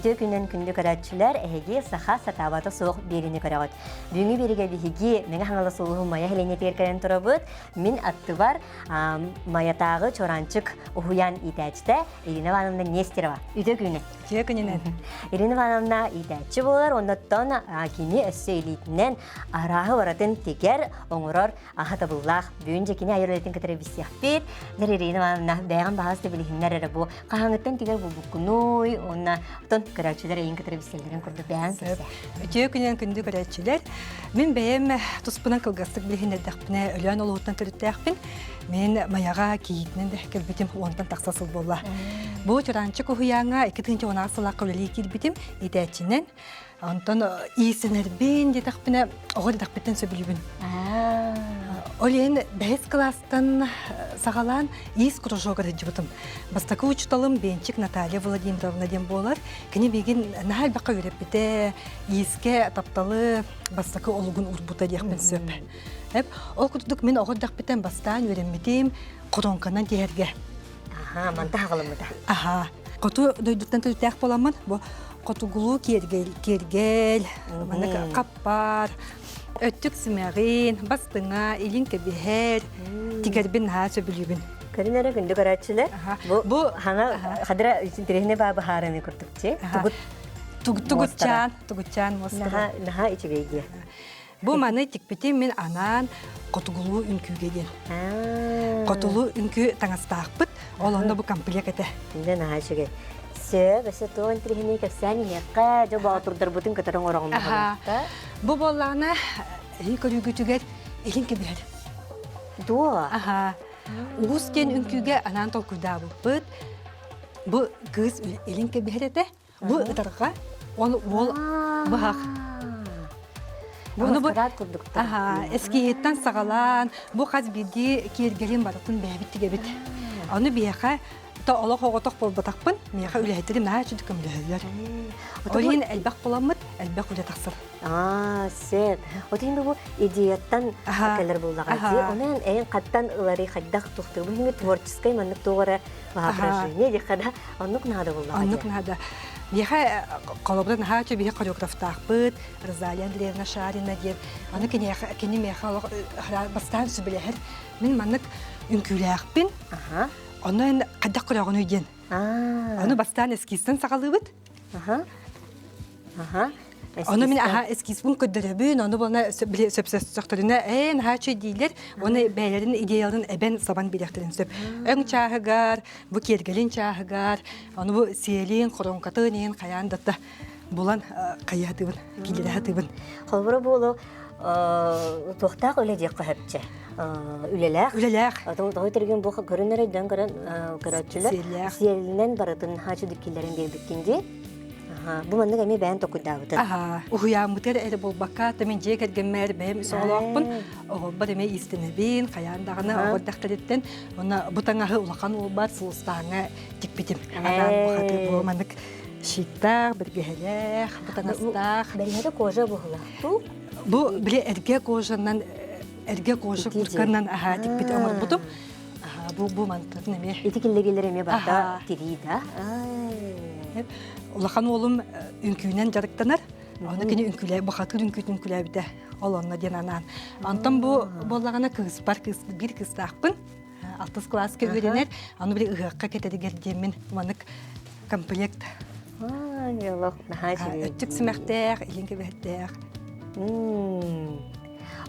Үтүө күнүнэн күндү көрөөччүлэр, эһиги саха сатаабата суох биэриини көрөҕүт. Бүгүҥҥү биэриигэ биһиги Мэҥэ Хаҥалас улууһун Майа нэһилиэнньэтигэр кэлэн турабыт. Мин аттыбар Майатааҕы Чуораанчык уһуйаан иитээччитэ Ирина Ивановна Нестерова. Үтүө күнүнэн. Үтүө күнүнэн. Ирина Ивановна иитээччи буолар, оннуттан кини өссө илиитинэн арааһы барытын тигэр, оҥорор аһа табыллаах. Бүгүн дьэ кини айар үлэтин кытары билсиэхпит. Дьэ, Ирина Ивановна, бэйэҕин баһаас да билиһиннэр эрэ бу хаһааҥҥыттан тигэр булбуккунуй уонна оттон көрөөччүлэр эйин кытары билсэллэрин курдук бэйэҕин кэпсээ. Үтүө күнүнэн күндү көрөөччүлэр. Мин бэйэм туспунан кылгастык билиһиннэрдэхпинэ, Өлөөн улууһуттан төрүттээхпин. Мин Майаҕа кийиитинэн да кэлбитим уонтан тахса сыл буолла. Бу Чураанчык уһуйааҥҥа 2016 сыллаахха үлэлии киирбитим иитээччинэн. Онтон иисэнэрбин диэтэхпинэ, оҕо диэтэхпиттэн сөбүлүүбүн. Ол иһин бэһис кылаастан саҕалаан иис кружогар сылдьыбытым. Бастакы учууталым Бенчик Наталья Владимировна диэн буолар. Кини миигин наһаа элбэххэ үөрэппитэ, иискэ тапталы бастакы олугун уурбута диэхпин сөп. Ол курдук мин оҕо эрдэхпиттэн бастаан үөрэммитим коронканан тиһэргэ. Аха, манта хаҕылыммыта. Аха. Хоту дойдуттан төрүттээх буоламмын, бу хотугулуу киэргэл, киэргэл, маннык хаппар, өттүк симэҕин, бастыҥа, илин кэбиһэр, тигэрбин наһаа сөбүлүүбүн. Көрүн эрэ күндү көрөөччүлэр. Бу, бу хана хадра интэриэһинэй баа быһаарыны курдук чи. Тугут тугутчаан, тугутчаан муостара. Наһаа наһаа үчүгэй диэ. Бу маны тикпитим мин анаан хотугулуу үҥкүүгэ диэн. Хотулуу үҥкүү таҥастаахпыт. Ол онно бу комплект этэ. Дьэ наһаа үчүгэй. Сөп, өссө туох интириэһинэй кэпсээн иһиэххэ, дьэ боотурдарбытын көтөрөн оҥороҕун Бу буоллаҕына, эһи көрүүгүтүгэр илин кэбиһэр. Дуо? Аха. Уус диэн үҥкүүгэ анаан толкуйдаабыппыт. Бу кыыс илин кэбиһэр этэ. Бу ытарҕа, ол уол быһах. Бу маскараат курдуктар. Аха, эскиһиттэн саҕалаан, бу хас биирдии киэргэлин барытын бэйэбит тигэбит. Ону биһиэхэ то олох оҕотох буолбатахпын, миэхэ үлэһиттэрим наһаа үчүгэй көмөлөһөллөр. Ол иһин элбэх буламмыт, элбэх үлэ тахсар. Аа, сөп. Отин бу идеяттан кэлэр буллаҕа дии. Онон эйин хаттан ылары хайдах тухтуу бу творческай маннык туох эрэ воображение диэххэ да оннук наада буллаҕа Оннук наада. Биэхэ холобура наһаа үчүгэй биһи хореографтаахпыт Розалия Андреевна Шарина диэн. Аны киниэхэ кини миэхэ олох бастаан сүбэлэһэр. Мин маннык үҥкүүлээхпин. Онно эн хайдах көрөҕүнүй диэн. Аны бастаан эскизтэн саҕалыыбыт. Аха. Ону мин аха эскизпин көрдөрөбүн, ону буолна сөпсөстөхтөрүнэ ээ наһаа үчүгэй дииллэр, уонна бэйэлэрин идеяларын эбэн сабан биэриэхтэрин сөп. Өҥ чааһыгар, бу киэргэлин чааһыгар, ону бу сиэлин, хоруоҥкатын иһин хайаан да булан хайыһатыбын, киллэрэһатыбын. Холобура буолу туохтаах үлэ диэххэ сөпчө. Үлэлээх. Үлэлээх. Тоҕо түргэн бу көрүн эрэ дьон көрөн көрөөччүлэр сиэлинэн барытын хаачы диккиллэрин биэрбиккин дии. Бу маннык эмиэ бэйэн токуйдаабытын. Аха, уһуйааммытыгар эрэ буолбакка, та мин дьиэ кэргэммэр бэйэм үс оҕолоохпун, оҕолбор эмиэ иистэнэбин, хайаан даҕаны оҕо эрдэхтэриттэн уонна бу таҥаһы улахан уолбар Сулустааҥҥа тикпитим. Анаан бухатыы бу маннык щиттаах, бэргэһэлээх, бу таҥастаах. Бэргэһэтэ кожа буһулаах туу? Бу били эргэ кожанан эргэ кожа куртканан аха тикпит оҥорбутум. Бу бу мантатын эмиэ. Ити киллэрилэр эмиэ барда тирии да. Улахан уолум үҥкүүнэн дьарыктанар. Ону кини үҥкүүлээ бухатыыр үҥкүүтүн үҥкүүлээбитэ. Ол онно диэн анаан. Онтон бу буоллаҕына кыыспар кыыс биир кыыстаахпын. Алтыс кылааска үөрэнэр. Аны били ыһыахха кэтэригэр диэммин маннык комплект. Олох наһаа үчүгэй. Өттүк симэхтээх, илин кэбиһэрдээх.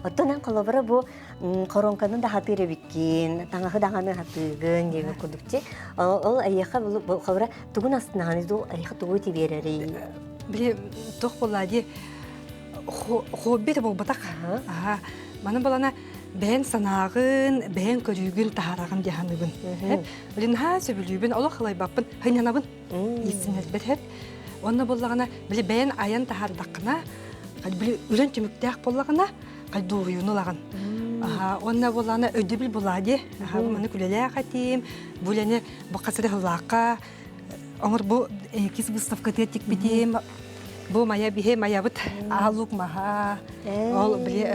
Оттон эн холобура бу хоруоҥканы да хатыыр эбиккин, таҥаһы даҕаны хатыыгын диэбит курдук чи. Ол эйиэхэ холобура тугун астынаҕыный дуу, эйиэхэ тугу тибиэрэрий? Били туох буолла дии хобби да буолбатах. Аха. Маны балана бэйэн санааҕын, бэйэн көрүүгүн таһаараҕын дии саныыбын. Били наһаа сөбүлүүбүн, олох халайбаппын, һынньанабын ииссинэрбэр хэп. Онно буоллаҕына, били бэйэн айан таһаардаххына, били үлэн түмүктээх буоллаҕына, дуоһуйууну ылаҕын. Уонна буоллаҕына өйдөбүл булаа дии. Маны күлэлээх этиим, бу үлэни бу хас эрэ сыллаахха оҥор бу кис выставкатыгар тикпитим, бу мая биһи маябыт аалук маһа, ол били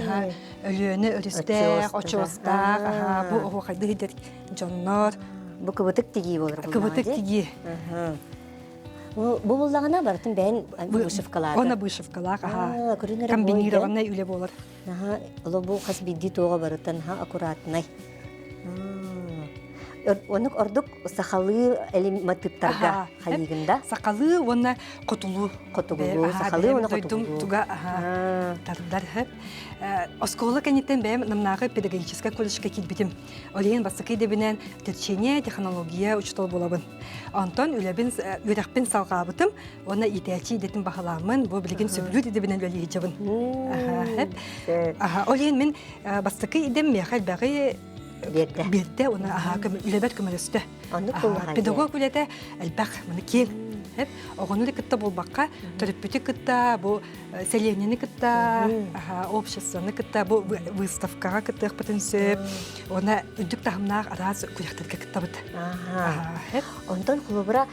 Өлүөнэ өрүстээх, очуостаах, бу оһуохайды иһидэр дьоннор. Бу кыбытык тигии болар Кыбытык тигии. Бу буллаҕына барытын бэйэн вышивкалаах. Она вышивкалаах, аха. Комбинированный үлэ буолар. Аха, оло бу хас биирдии туоҕа барытын ха аккуратнай. Онук ордук сахалыы матыыптарга хайыгын да? Сахалыы уонна хотулуу. Хотугулуу, сахалыы уонна хотугулуу. Туга тардар хөп. Оскуола кэнниттэн бэйэм Намнааҕы педагогическай колледжка киирбитим. Ол иһин бастакы идэбинэн черчение, технология учуутал буолабын. Онтон үлэбин үөрэхпин салҕаабытым уонна иитээччи идэтин баһылааммын бу билигин сөбүлүүр идэбинэн үлэлии сылдьабын. Ол иһин мин бастакы идэм миэхэ элбэҕи биэрдэ. Биэрдэ уонна үлэбэр көмөлөстө. Педагог үлэтэ элбэх, маны киэҥ. Оҕону да кытта буолбакка, төрөппүтү кытта, бу сэлиэнньэни кытта, обществоны кытта бу выставкаҕа кыттыахпытын сөп. Уонна үрдүк таһымнаах араас күрэхтэргэ кыттабыт. Онтон холобура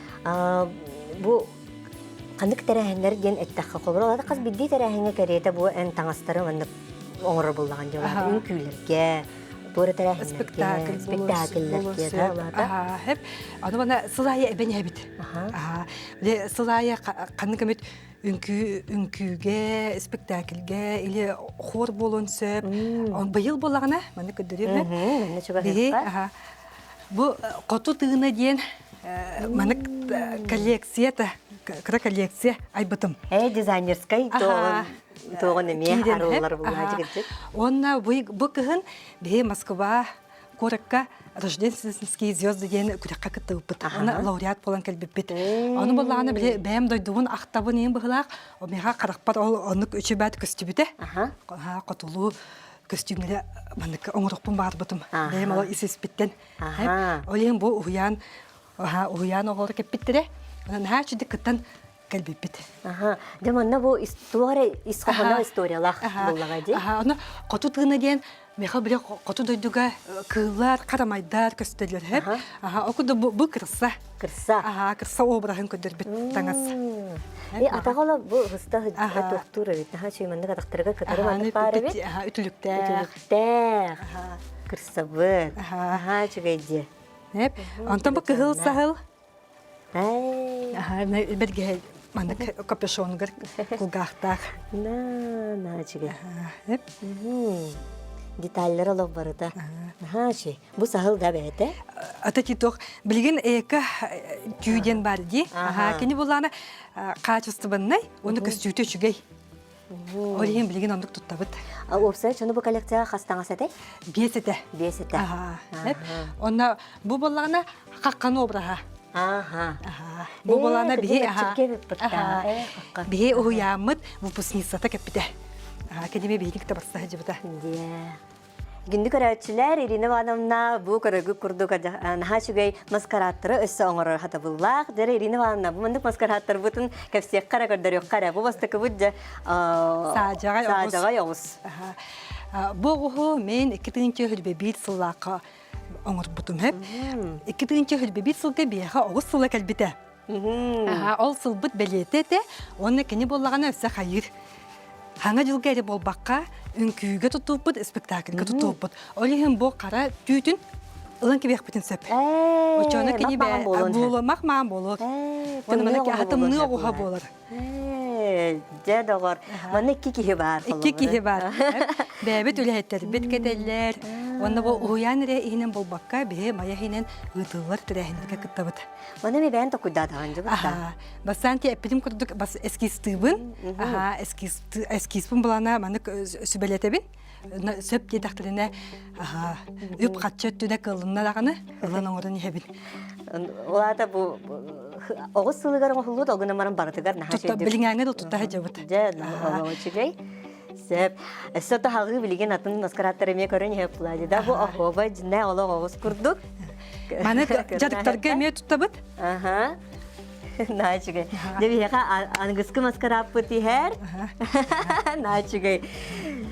бу ханнык тэрээһиннэр диэн эттэххэ холобура хас биирдии тэрээһиҥҥэ кэриэтэ бу эн таҥастары маннык оҥорор буллаҕын дьон үҥкүүлэргэ туора тэрээһиннэргэ спектакльлэргэ да Аны мана сыл аайы эбэн иһэбит. Сыл аайы ханнык эмит үҥкүү үҥкүүгэ, спектакльгэ или хор буолуон сөп. Быйыл буоллаҕына манна көрдөрүөм. Биһи бу хоту тыына диэн манык коллекцията кыра коллекция айбытым. Э дизайнерскай тоҕон эмиэ арыллар булаачы Уонна бу кыһын биһи Москва куоракка Рождественские звезды диэн күрэххэ кыттыбыппыт. Аны лауреат буолан кэлбиппит. Ону буоллаҕына били бэйэм дойдубун ахтабын иһин быһылаах, миэхэ харахпар ол оннук үчүбэт көстүбүтэ. Хотулуу көстүүмнэри маннык оҥорохпун баҕарбытым. Бэйэм ол ис испиттэн. Ол иһин бу уһуйаан уһуйаан оҕолоро кэппиттэрэ. Онон наһаа үчүгдүк кыттан кэлбиппит. Аха. Дьэ манна бу туох эрэ ис хоһооно историялаах буоллаҕа дии. Аха, ону хоту тыына диэн миэхэ били хоту дойдуга кыыллар, харамайдар көстөллөр һэп. Аха, ол курдук бу кырса. Кырса. Аха, кырса обраһын көрдөрбүт таҥас. Э, атаҕала бу һыста туохтуур эбит. Наһаа үчүгэй маннык атахтарыгар кытары маннык баар эбит. Аха, үтүлүктээх. Үтүлүктээх. Кырсабыт. Аха, үчүгэй дии. Эп. Онтон бу кыһыл саһыл Бэргэһэ маннык капюшоныгар кулгаахтаах. На, на үчүгэй. Деталлар олох барыта. Наһаа үчүгэй. Бу саһыл да бэйэтэ. Ата титох билигин эко түү диэн бар дии. Аха, кини буллаана хаачыстыбаннай, уонна көстүүтэ үчүгэй. Ол иһин билигин оннук туттабыт. Уопсай чону бу коллекцияҕа хас таҥас этэй? Биэс этэ. Биэс этэ. Онно бу буоллаҕына хаххан обраһа. Аха. Бу буоллаҕына биһи биһи уһуйааммыт выпускницата кэппитэ. Кэлиме биһини кытта барса сылдьыбыта. Күндү көрөөччүлэр, Ирина Ивановна бу көрөгү курдук наһаа үчүгэй маскарадтары өссө оҥорор хатабыллаах. Дьэ, Ирина Ивановна, бу маннык маскарадтарбытын кэпсиэххэ эрэ, көрдөрүөххэ эрэ. Бу бастакыбыт дьэ Саадьаҕай оҕус. Бу оҕуһу мен 2021 сыллаахха оҥорбутум хэп. 2021 сылга биэхэ оҕус сыла кэлбитэ. Ол сылбыт бэлиэтэ этэ уонна кини буоллаҕына өссө хайыыр. Хаҥа дьылга эрэ буолбакка, үҥкүүгэ тутууппут, спектакльга тутууппут. Ол иһин бу хара түүтүн ылан кэбиэхпитин сөп. Оччону кини буолумах маан буолуо. Уонна манна тымныы оҕуһа буолар. Дьэ доҕор, манна икки киһи баар. Икки киһи баар. Бэйэбит үлэһиттэрбит кэтэллэр. Уонна бу уһуйаан эрэ иһинэн буолбакка, биһи мая иһинэн ыытыллар тэрээһиннэргэ кыттабыт. Маны эми бэйэн токуйдаатаҕын дьыбытта. Бастаан ти эппитим курдук бас эскизтыыбын. Аха, эскиз эскизпин булана маннык сүбэлэтэбин. Сөп диэтэхтэринэ, аха, үп-харчы өттүнэ кыаллынна даҕаны ылан оҥорон иһэбин. Ол аата бу оҕус сылыгар оҥоһуллубут ол гынан баран барытыгар наһаа Тутта билиҥээҥҥэ да тутта сылдьабыт. Дьэ, үчүгэй. Сөп. Өссө таһалыы билигин атын маскарадтар эмиэ көрөн иһэ плади да бу оһуоба дьинэ олох оҕус курдук. Маны дьарыктарга эмиэ туттабыт. Аха. Наачыгай. Дьэ биһиэхэ аныгыскы маскарааппыт иһэр. Наачыгай.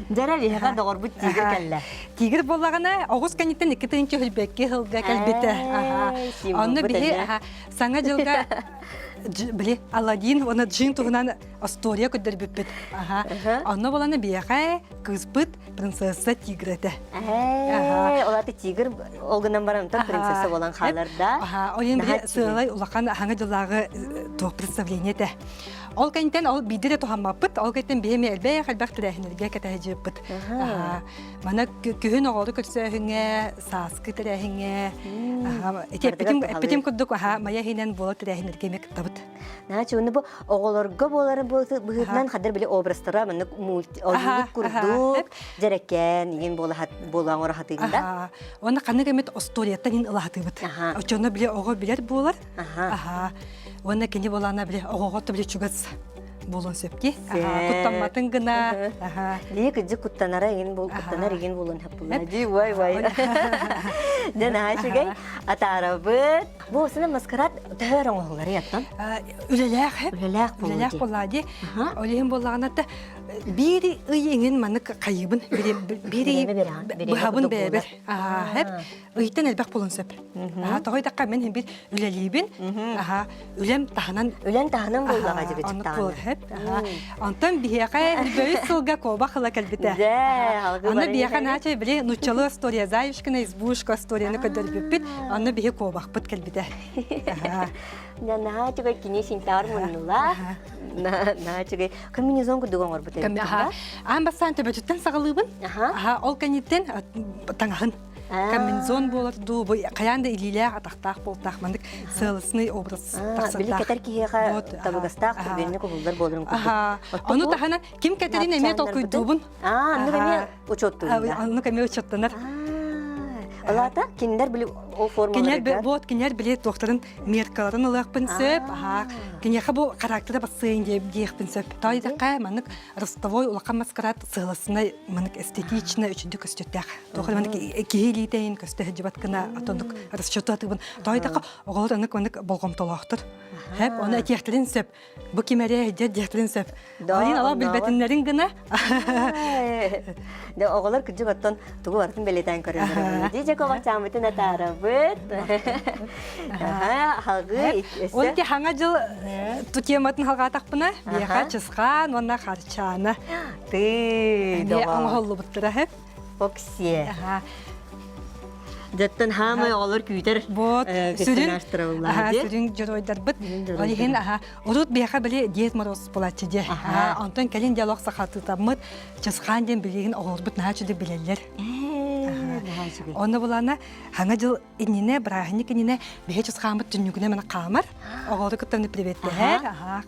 Дьэрэ биһиэхэ доҕорбут тигр кэллэ. Тигр буоллаҕына оҕус кэнниттэн икки тыһыынча хөлбөккө сылга кэлбитэ. Онно биһи саҥа дьылга били Аладдин уонна Джин туһунан история көрдөрбүппүт. Аха. Онно боланы биэхэ кыыспыт принцесса тигр этэ. Ээ, ол аты тигр ол гынан баран онтон принцесса болан хаалар да. Аха, ол иһин били сыалай улахан аһаҥа дьыллааҕы туох представление этэ. Ол кэнниттэн ол биирдэ да туһаммаппыт, ол кэнниттэн биһи эмиэ элбэх элбэх тэрээһиннэргэ кэтэһэ Аха. Мана күһүн оҕолору көрсөөһүҥҥэ, сааскы тэрээһиҥҥэ, ити эппитим, эппитим курдук аха мая иһинэн буола тэрээһиннэргэ эмиэ кыттабыт. Наачы уну бу оҕолорго буоларын быһыытынан хадыр били образтара маннык мульти ойуулук курдук дьэрэкээн иин буола буолуон оҥоро хатыында. Уонна ханнык эмит остуоруйаттан иин ыла хатыыбыт. Оччоно били оҕо билэр буолар. Аха. Уонна кини буолаана били оҕоҕо били чугас буолуон сөп ди. Куттамматын гына. Дии кыдьык куттанара игин бул куттанар игин булун хаппылла. Ди вай вай. Дэ наһаа үчүгэй. Атаарабыт. Бу осына маскарад төһөр оҥоһуллар яттан? Үлэлээх Үлэлээх буолуо Үлэлээх буоллаа ди. Ол иһин буоллаҕына та биир ый иҥин маннык хайыбын биир ый быһабын бэйэбэр. Аха. Ыйтан элбэх буолуон сөп. Аха, тоҕо диэтэххэ мин бир үлэлиибин. Аха, үлэм таһынан Үлэн таһынан буоллаҕа дьиби Оннук буолар сөп. Аха. Онтон биһиэхэ бөйүс сылга куобах ыла кэлбитэ. Дьэ, Аны биһиэхэ наача били нуччалыы история Заюшкина избушка историяны көрдөрбүппүт. Онно биһи куобахпыт кэлбитэ. Наһаа үчүгэй кини синтаар муннулаах. Наһаа үчүгэй комбинезон курдук оҥорбут эбит. Аан бастаан төбөтүттэн саҕалыыбын. Аха, ол кэнниттэн таҥаһын Комбинезон буолар дуу, бу хайаан да илиилээх, атахтаах буолтаах маннык сыалысный образ тахсардаах. Били кэтэр киһиэхэ табыгастаах түргэнник уһуллар буоларын курдук. Ону таһынан ким кэтэрин эмиэ толкуйдуубун. Аа, оннук эмиэ учуоттуурда. Оннук эмиэ учуоттанар. Алата кинилэр били ол формаларыгар. Вот кинилэр били туохтарын меркаларын ылыахпын сөп. Киниэхэ бу характера бассыайын диэхпин сөп. Тоойдахха маннык ростовой улахан маскарад сыаласынай маннык эстетично үчүдүк көстүттээх. Туох маннык киһи илиитэйин көстө сылдьыбат гына отоннук расчету атыыбын. Тоойдахха оҕолор аннык маннык болҕомтолоохтор. Хэп оны этиэхтэрин сөп. Бу ким эрэ дьэ диэхтэрин сөп. Алин ала билбэтиннэрин гына. Дэ оҕолор кырдьык оттон тугу барытын бэлиэтээн көрөллөр. Дии кобачааммытын атаарабыт. Халгыы Ол ити хаҥа дьыл тематын халгаатахпына биэхэ чысхаан уонна харчаана. Ты оҥоһуллубуттара хэп. Оксие. Дьэттэн хаамай оҕолор күүтэр Вот сүрүн сүрүн дьоруойдарбыт. Ол иһин аха урут биэхэ били Дед Мороз буолааччы дии. Онтон кэлин диалог сахатытаммыт Чысхаан диэн билигин оҕолорбут наһаа үчүгэй билэллэр. Онно булана хаҥа дьыл иннинэ бырааһынньык иннинэ биһи Чысхааммыт түннүгүнэ мана хаамар. Оҕолору кытта приветтэһэр. Аха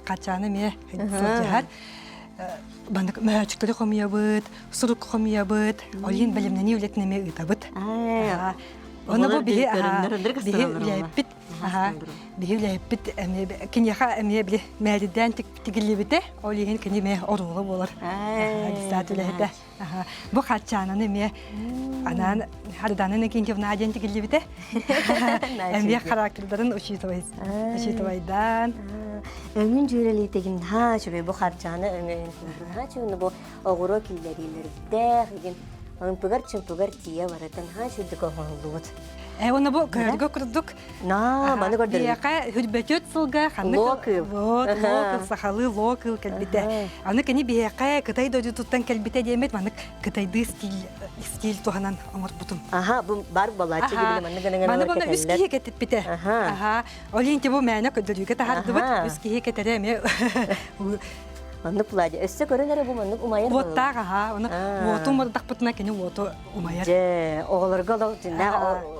харчааны эмиэ сылдьыһар. Маннык мөһөөччүктэри хомуйабыт, сурук хомуйабыт, ол иһин бэлэмнэнии үлэтин эмиэ ыытабыт. Ону бу биһи биһи үлэһиппит биһи үлэһиппит эмиэ киниэхэ эмиэ били мээлидээн тигиллибитэ, ол иһин кини эмиэ оруола буолар. Десант үлэһитэ. Бу хаччаананы эмиэ анаан Ардана Иннокентьевна диэн тигиллибитэ. Эмиэ характердарын учитывайдаан. Өҥүн дьүөрэлиитигин наһаа үчүгэй бу харчааны өҥөйөн наһаа үчүгэй бу оҕуруо киллэриилэрдээх игин ымпыгар-чымпыгар тиийэ барытын наһаа үчүгдүк оҥоһуллубут. Э уонна бу көрөргө курдук Наа, маны көрдөрүм. Биһиэхэ хүрбөтүөт сылга ханнык Лоо кыыл. Вот, лоо кыыл, сахалыы лоо кыыл кэлбитэ. Аны кини биһиэхэ Кытай дойдутуттан кэлбитэ диэммит маннык кытайдыы стиль стиль туһанан оҥорбутум. Аха, бу бар балааччы дибили маннык гына Маны буна үс киһи кэтиппитэ. Аха. Ол иһин бу мээнэ көрдөрүүгэ таһардыбыт. Үс киһи кэтэрэ эмиэ Маннык Владя, өссө көрөн эрэ бу маннык умайар Уоттаах аха, оны уоту умардахпытына кини уоту умайар. Дьэ, оҕолорго олох дьиннээх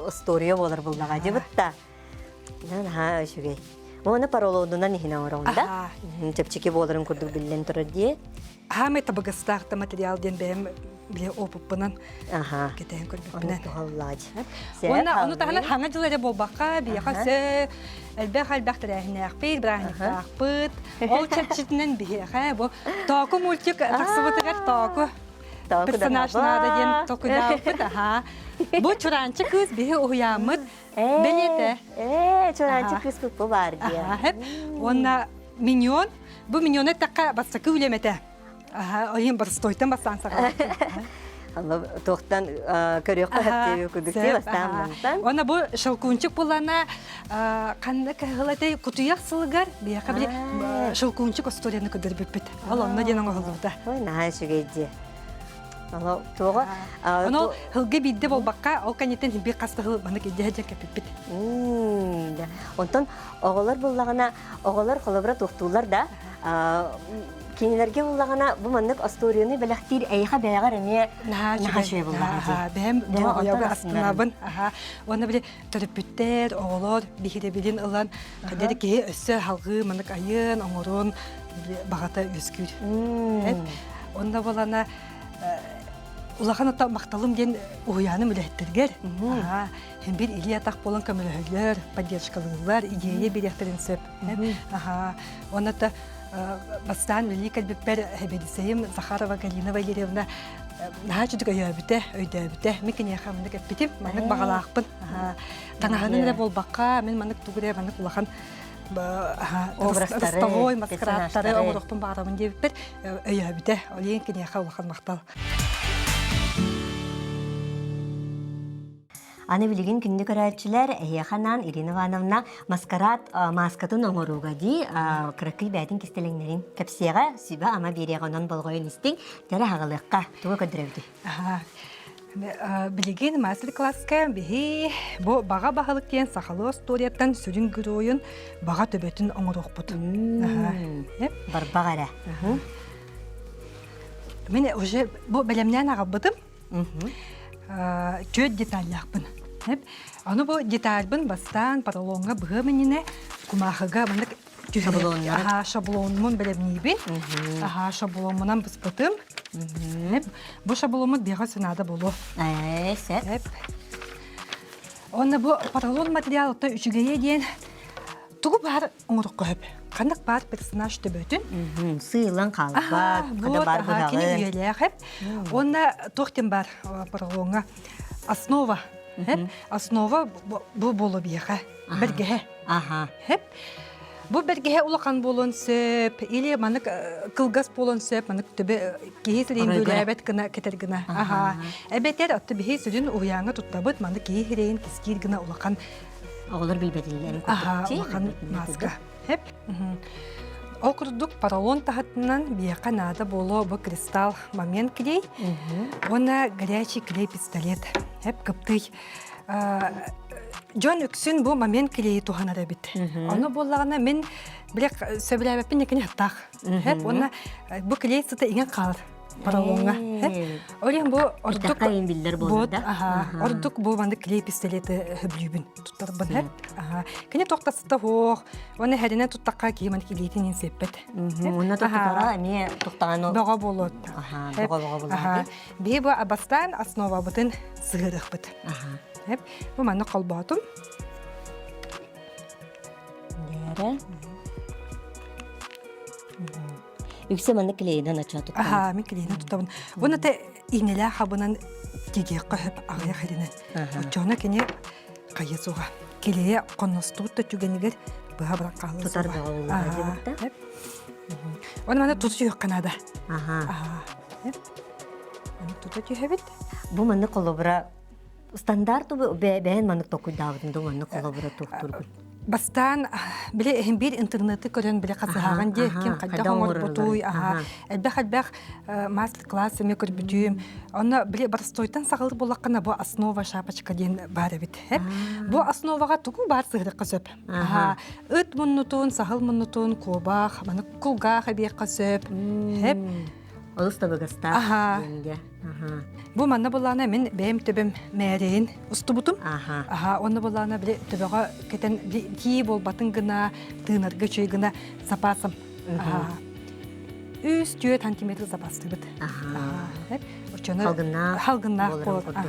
история буолар буллаҕа дьыбытта. Наһаа үчүгэй. Уонна поролонунан иһин оҥороҥ да. Чэпчэки буоларын курдук биллэн турар дии. Хаамай табыгастаах да материал диэн бэйэм били опыппынан кэтээн көрбүппүнэн. Туһаллааж. Уонна ону таһынан хаҥа дьыл эрэ буолбакка, биһиэхэ өссө элбэх-элбэх тэрээһиннээхпит, бырааһынньыктаахпыт. Ол чэрчитинэн биһиэхэ бу Тооку мультик тахсыбытыгар Тооку персонаж наада диэн толкуйдаабыппыт. Аха. Бу Чураанчы кыыс биһи уһуйааммыт бэлиэтэ. Ээ, Чураанчы кыыс бу баар диэн. Уонна миньон. Бу миньону эттэххэ бастакы үлэм этэ. Аха, ойын боростуойтан бастаан саҕалаабытым. Туохтан көрүөххэ сөптүүр курдук дии бастаан мантан. Уонна бу шелкунчик булана ханна кыһылатай кутуйах сылыгар биһиэхэ били шелкунчик остуоруйаны көрдөрбүппүт. Ол онно диэн оҥоһуллубута. Ой, наһаа үчүгэй дии. Ону туоҕа Ону хылга биирдэ буолбакка, ол кэнниттэн биир хас да хыл маннык илдьэ сылдьан кэппиппит. Онтон оҕолор буллаҕына, оҕолор холобура туохтууллар да, кинилэргэ буллаҕына бу маннык остуоруйаны бэлэхтиир эйиэхэ бэйэҕэр эмиэ наһаа үчүгэй буллаҕа дии. Бэйэм доҕойобу астынабын. Уонна били төрөппүттэр, оҕолор биһирэбилин ылан, хайдах киһи өссө халҕыы маннык айыан, оҥорун баҕата үөскүүр. Онно буолана улахан ата махталым диэн уһуйааным үлэһиттэргэр һин бир илии атах буолан көмөлөһөллөр, поддержкалыыллар, идея бириэхтэрин сөп. Аха. Онно та бастаан үлэлии кэлбиппэр хэбэдисэйим Захарова Галина Валерьевна наһаа чудук өйөөбүтэ, өйдөөбүтэ. Мин киниэхэ маннык эппитим, маннык баҕалаахпын. Таҥаһынан эрэ буолбакка, мин маннык тугу эрэ маннык улахан образтары, ростовой маскарадтары оҥоруохпун баҕарабын диэбиппэр өйөөбүтэ. Ол иһин киниэхэ улахан махтал. Аны билигин күндү көрөөччүлэр, эһиэхэ анаан Ирина Ивановна маскарад мааскатын оҥорууга дии кыракый бээтин кистэлэҥнэрин кэпсиэҕэ, сүбэ-ама биэриэҕэ онон болҕойон истиҥ, дьэрэ хаҕылыахха, тугу көрдөрөбүтүй? Билигин мастер-класска биһи бу баҕа баһылык диэн сахалыы остуоруйаттан сүрүн геройун баҕа төбөтүн оҥоруохпут. Барбах эрэ. Мин уже бу бэлэмнээн аҕалбытым. Түөрт деталлаахпын. Аны бу детальбын бастаан поролоҥҥа быһыам иннинэ кумаахыга маннык Шаблоннары. Шаблонмун бэлэмниибин. Аха, шабломмунан быспытым. Бу шабломмут биэҕэ сынаада буолуо. Ээ, сөп. Онно бу поролон материал отто үчүгэйэ диэн тугу баар оҥороххо сөп. Ханнык баар персонаж төбөтүн. Сыылан хаалбат, хада бар быһаҕын. Кини үйэлээх эп. Уонна туох диэн бар поролоҥҥа основа. Основа бу буолуо биэхэ. Бэргэһэ. Аха. Хэп. Бу бэргэһэ улахан буолуон сөп, или маннык кылгас буолуон сөп, маннык төбө киһи сирэйин бүлээбэт гына кэтэр гына. Аха. Эбэтэр отто биһи сүрүн уһуйааҥҥа туттабыт, маннык киһи сирэйин кискиир гына улахан Оҕолор билбэтиллэрин Аха, улахан маска. Хэп. Ол курдук поролон таһытынан биһиэхэ наада буолуо бу кристалл момент клей уонна горячий клей пистолет. Хэп кыптый. Дьон үксүн бу момент клейи туһанар эбит. Ону буоллаҕына мин биле сөбүлээбэппин якини хаттаах. Хэп уонна бу клей сыта иҥэн хаалар поролоҥҥа. Ол иһин бу ордук биллэр буолар да. Ордук бу маннык клей пистолеты хөблүүбүн туттарбын хэп. Кини тохтасыта хуох. Уонна хэринэн туттахха киһи маннык илиитин сиэппэт. Уонна туттара эмиэ тухтаҕан Бөҕө буолуот. Бөҕө бөҕө буолуот. Биһи бу бастаан основабытын сыһыарыахпыт. Бу маннык холбоотум. Дээрэ. Үксэ маннык клейинэн ачаа туттабын. Аха, мин клейинэн туттабын. Уонна те иинэлээх хабынан тигиэххэ хөп аҕыйах иринэн. Оччоҕуна кини хайа суоҕа. Килиэ хонностубут да түгэнигэр быһа баран хаалыа Тутар бөҕө буоллаҕа дии Уонна манна туту түһүөххэ наада. Аха. Тута түһэбит. Бу маннык холобура стандарт бэйэн маннык токуйдаабытын да маннык холобура туохтургут. Бастаан били эһин биир интернеты көрөн били хасыһаҕын дии ким хайдах оҥорбутуй аха элбэх элбэх мастер-класс эмиэ көрбүтүм онно били боростуойтан саҕалыр буоллаххына бу основа шапочка диэн баар эбит бу основаҕа тугу баар сыһырыхха сөп аха ыт муннутун саһыл муннутун куобах маны кулгаах эбиэххэ сөп Олус табыгастаах диэнгэ. Бу манна буллаана мин бэйэм төбөм мээрэйин устубутум. Аха, онно буллаана били төбөҕө кэтэн тии буолбатын гына, тыынарга үчүгэй гына запасым. 3-4 сантиметр запастыыбыт. Оччону халгыннаах халгыннаах буолар.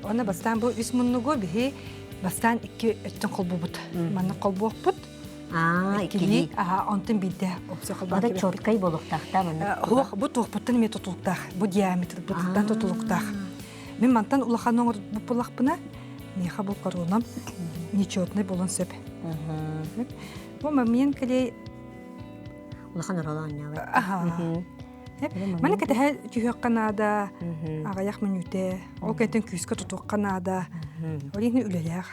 Онно бастаан бу үс муннугу биһи бастаан икки өттүн холбубут. Манна холбуохпут. Аа, иккилии. Аха, онтон биирдэ опция холбоон Ада четкай буолуохтаахта манна. Хуох, бу туохпуттан эмиэ тутулуктаах. Бу диаметр бутуттан тутулуктаах. Мин мантан улахан оҥорбут буллахпына, миэхэ бу коронам нечетный буолан сөп. Бу момент клей улахан оролоон ньаабат. Аха. Маны кэтэһэ түһүөххэ наада, аҕыйах мүнүүтэ, ол кэнниттэн күүскэ тутуохха наада. Ол иһин үлэлээх.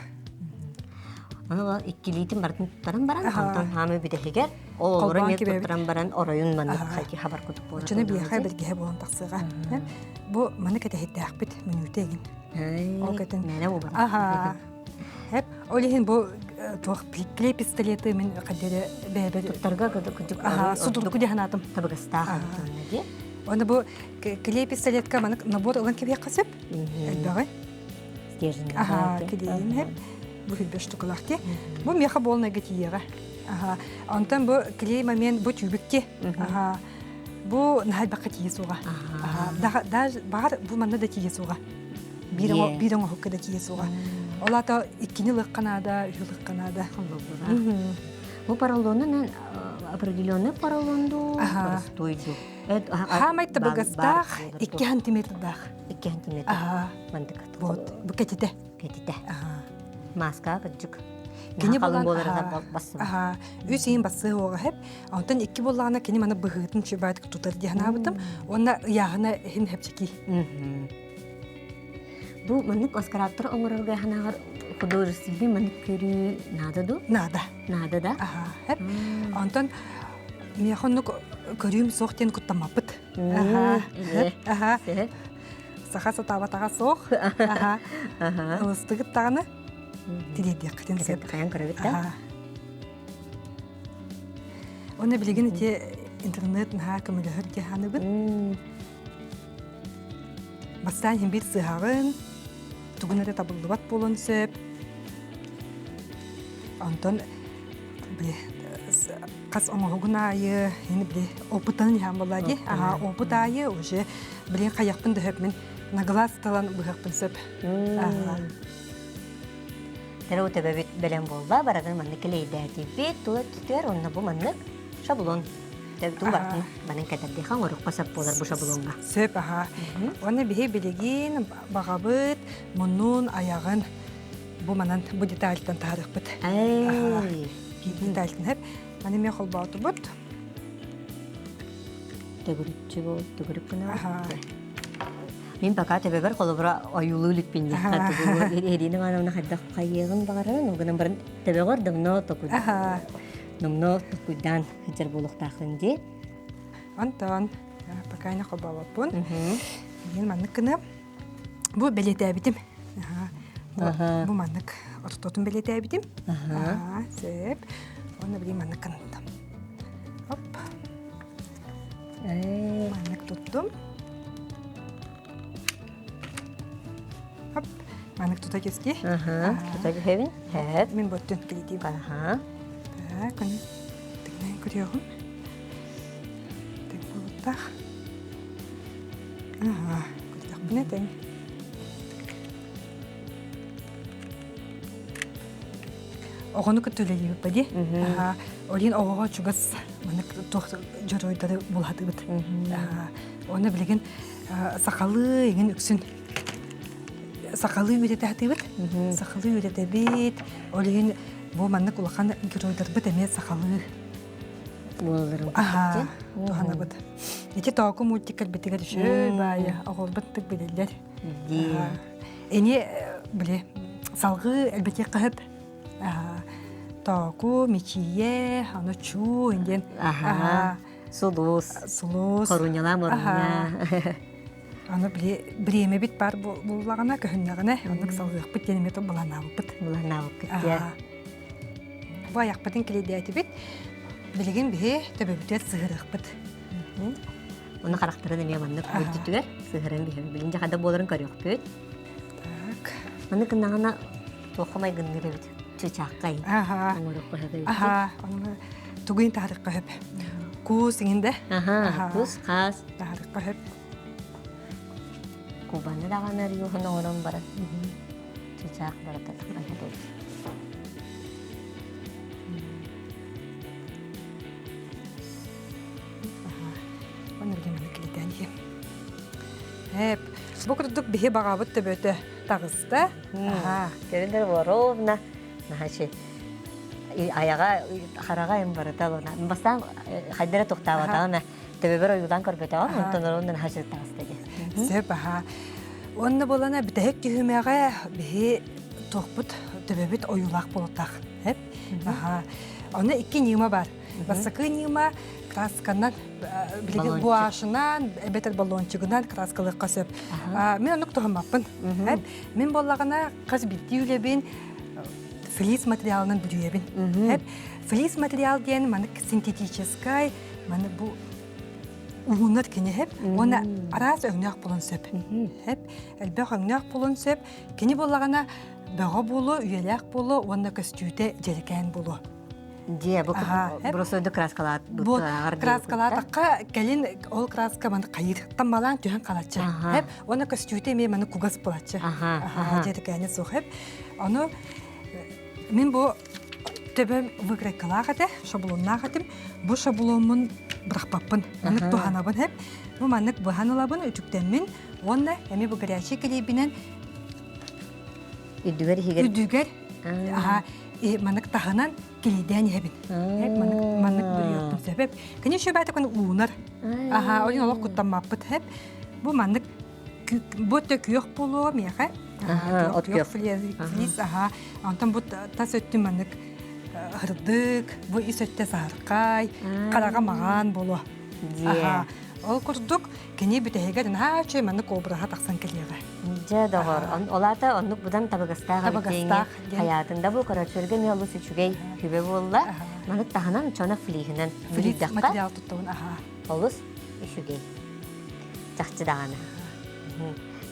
Ону ол иккилиитин барытын туттаран баран, онтон хаамыы бүтэһигэр, ол олору эмиэ туттаран баран оройун маннык хайки хабар кутук буолар. Оччону биэхэ бэргэһэ буолан тахсыаҕа. Бу маны кэтэһиттээхпит мүнүүтэ игин. Ол кэтин. Мээнэ буолбатах. Аха. Хеп, ол иһин бу туох клей пистолеты мин хаддere бэйэбэр туттарга кыдык судургу диэн санаатым. Табыгастаах дии. Оны бу клей пистолетка маннык набор ылан кэбиэххэ сөп. Элбэҕи. Стержень. Аха, клейин хеп. Бу хүлбэ штукалаах ди. Бу меха болнайга тиийэҕэ. Аха. Онтон бу клей момент бу түбүкки. Аха. Бу наһайбакка тиийэ суоҕа. Аха. Даже баар бу манна да тиийэ суоҕа. Биир биир оҥоһукка да тиийэ суоҕа. Ол аата иккини ылыахха наада, үһү ылыахха наада. Бу поролонунан определенный поролон дуу, простой дуу? Хаамай табыгастаах, 2 сантиметрдаах. 2 сантиметр. Мандык. Вот, бу кэтитэ. Кэтитэ. Маска кырдьык. Кини булан бассыба. Үс иһин бассыа уоҕа хэп. Онтон икки буоллаҕына кини маны быһыытын чубаатык тутар диэн ханаабытым. Уонна ыйааһына иһин хэпчэки. Бу маннык маскарадтар оҥорорго ханаҕар художественный маннык көрүү наада дуу? Наада. Наада да? Аха. Хэп. Онтон миэхэ оннук көрүүм суох диэн куттаммаппыт. Аха. Аха. Саха сатаабатаҕа суох. Аха. Ылыстыгыт даҕаны тириэрдиэххитин сөп. Хайан көрөбүт да? Уонна билигин ити интернет наһаа көмөлөһөр дии саныыбын. Бастаан иһин биир сыһаҕын, тугун эрэ табыллыбат буолуон сөп. Онтон били хас оҥоһугун аайы ини били опыттанан иһэн буолла дии. Аха, опыт аайы уже билин хайахпын да сөп мин на глаз талан быһыахпын сөп. Аха. Тэрэ төбөбүт бэлэм буолла, баратын маннык килэйдээтибит, тула түтүөр, онно бу маннык шаблон. Төбүтүн барытын манан кэтэрдиэхэ оҥоруохха сөп буолар бу шаблоҥҥа. Сөп, аха. Уонна биһи билигин баҕабыт муннун, айаҕын бу манан бу детальтан таһаарыахпыт. Эй. Детальтан хэп. Маны эмиэ холбоотубут. Төгүрүччү бол, төгүрүк гына. Мин пока төбөбөр холобура ойуулуу иликпин диэххэ тугу Ирина Ивановна хайдах хайыаҕын баҕарарын, ол гынан баран төбөҕөр давно номно токуйдаан сылдьар буолуохтааххын дии. Антон, пока не холбообоппун. Мин маннык гына бу бэлиэтээбитим. Бу маннык ортотун бэлиэтээбитим. Сөп. Уонна билигин маннык гынтым. Оп. Маннык туттум. Хоп. Маннык тута кески. Тута түһэбин. Хэп. Мин боттун килитим. Аха. Так, оны тыгнан көрүөҕүм. Тык буолуттах. Аха, көрдөхпүнэ тэҥ. Оҕону кытта үлэлиибит дии. Олин оҕоҕо чугас маннык туох дьоруойдары булаатыбыт. Оны билигин сахалыы иҥин үксүн сахалыы үөрэтээтибит. Сахалыы үөрэтэбит. Ол иһин бу маннык улахан геройдарбыт эмиэ сахалыы буолалларын Аха, туһанабыт. Ити тооку мультик кэлбитигэр үчүгэй баайы оҕолбут тык билэллэр. Эни били салгыы элбэтиэх хаһып тооку, мичийэ, аны чуу диэн. Аха. Сулус. Сулус. Хоруньалаа моруня. Аны били бириэмэбит баар буллаҕына, көһүннэҕинэ, оннук салгыахпыт диэн эмиэ былааннаабыппыт. Былааннаабыккыт диэ. Бу айахпытын килэйдээтибит. Билигин биһи төбөбүтүгэр сыһырыахпыт. Оны харахтарын эмиэ маннык үрдүтүгэр сыһыран биһэбит. Билин дьахада буоларын көрүөхпүт. Так. Маны гыннаҕына туохха майгынныыр эбит? Чычааххай. Аха. Оҥоруохха сөп эбит. Аха. Ону тугуин таһарыкка хөп. Куус иҥин Аха. Кус, хаас. Таһарыкка хөп. Кубаны даҕаны арыйуһун оҥорон баран. Чычаах барыта таххан Оны билим килитэн иһим. Эп, бу курдук биһи баҕабыт төбөтө таҕыста. Аха. Көрүнэр воровна. Наһачы аяга хараҕа им барыта лона. Бастаан хайдара тохтаабатаҕына. Төбөбөр ойуулаан көрбөтөҕүм, онтон орон наһаа таҕыста дии. Сөп аха. Онно буолана бүтэһик түһүмэҕэ биһи туохпут төбөбүт ойуулаах буолутах. Эп. Аха. Онно икки ньыма бар. Бастакы ньыма красканан билигин гуашынан эбэтэр баллончигынан краскалыахха сөп. Мин оннук туһаммаппын. Мин буоллаҕына хас биирдии үлэбин флис материалынан бүрүйэбин. Флис материал диэн маннык синтетическай, маны бу уһуннар кини хэп уонна араас өҥнөөх булун сөп. Хэп элбэх өҥнөөх булун сөп. Кини буоллаҕына бөҕө буолуо, үйэлээх буолуо уонна көстүүтэ дьэрэкээн буолуо. Дьиэ, бу бросойду краскалаат Бу краскалаатахха кэлин ол краска маны хайыр таммалаан түһэн халаччы. Хэп уонна көстүүтэ эмиэ маны кугас булаччы. Дьэрэкээнэ суох хэп. Ону мин бу төбөм выкройкалаах этэ, шаблоннаах этим. Бу шабломмун бырахпаппын. Маннык туһанабын хэп. Бу маннык быһан ылабын, үтүктэммин уонна эмиэ бу горячий килиэбинэн Үрдүгэр иһигэр үрдүгэр аха маннык таһынан килийдээн иһэбин. Маннык маннык бүрүйүөхпүн сөп. Кини еще баата күн уунар. Аха, ол олох куттаммаппыт хэп. Бу маннык бу өттө күөх буолуо миэхэ. От күөх. Флис, аха. Онтон бу тас өттүн маннык ырдык, бу ис өттө саһархай, хараҕа маҕан буолуо. Аха. Ол курдук кини бүтэһигэр наһаа үчүгэй маннык обраһа тахсан кэлиэҕэ. Дьэ, доҕор, ол аата оннук будан табыгастаах Табыгастаах диэн. Хайаатын да бу көрөөччүлэргэ эмиэ олус үчүгэй күбэ буолла. Маннык таһынан чона флиһинэн Флис материал туттабын аха. Олус үчүгэй. Чахчы даҕаны.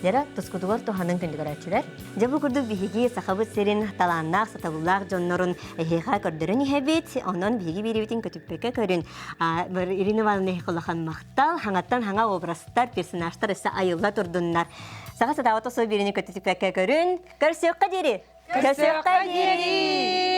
Дьара тускутугар туһанын күндү көрөөччүлэр. Дьэ бу курдук биһиги Сахабыт сирин талааннаах, сатабыллаах дьоннорун эһиэхэ көрдөрөн иһэбит. Онон биһиги биэриибитин көтүппэккэ көрүн. Ирина Ивановна улахан махтал. Хаҥаттан хаҥа образтар, персонажтар өссө айылла турдуннар. Саха сатаабата сой биэриини көтүппэккэ көрүн. Көрсүөххэ диэри! Көрсүөххэ диэри!